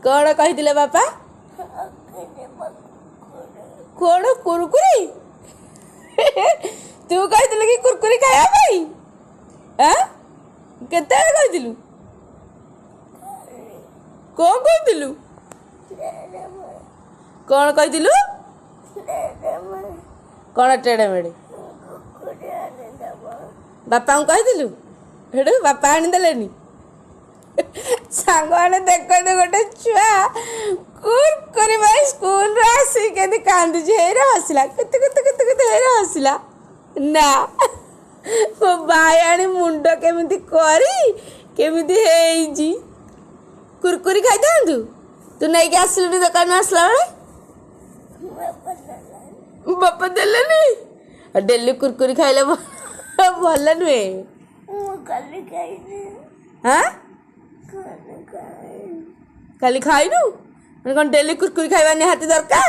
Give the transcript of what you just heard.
କ'ଣ କହିଥିଲେ ବାପା? କ'ଣ କୁରକୁରି? ତୁ କହିଥିଲୁ କି କୁରକୁରି ଖାଇବା ପାଇଁ? ଆଁ, କେତେବେଳେ କହିଥିଲୁ? କ'ଣ କହିଥିଲୁ? କ'ଣ କହିଥିଲୁ? କ'ଣ ଟେଡ଼େ ମେଡ଼େ ବାପାଙ୍କୁ କହିଥିଲୁ? ହେଠୁ ବାପା ଆଣିଦେଲେନି? ସାଙ୍ଗମାନେ ଦେଖନ୍ତୁ, ଗୋଟେ ଛୁଆ କୁରକୁରି ପାଇଁ ସ୍କୁଲରୁ ଆସିକି କେମିତି କାନ୍ଦୁଛି। ହେଇରେ ହସିଲା, କେତେ କେତେ କେତେ କେତେ, ହେଇରେ ହସିଲା ନା। ମୋ ବାୟାଣୀ ମୁଣ୍ଡ କେମିତି କରି କେମିତି ହେଇଛି। କୁରକୁରି ଖାଇଥାନ୍ତୁ, ତୁ ନେଇକି ଆସିଲୁନି ଦୋକାନରୁ ଆସିଲା ବେଳେ? ବାପା ଦେଲେନି। ଡେଲି କୁରକୁରି ଖାଇଲେ ଭଲ ନୁହେଁ। କାଲି ଖାଇନି। ହାଁ, କାଲି ଖାଇନି। କାଲି ଖାଇନୁ? ମାନେ କ'ଣ ଡେଲି କୁରକୁରି ଖାଇବା ନିହାତି ଦରକାର?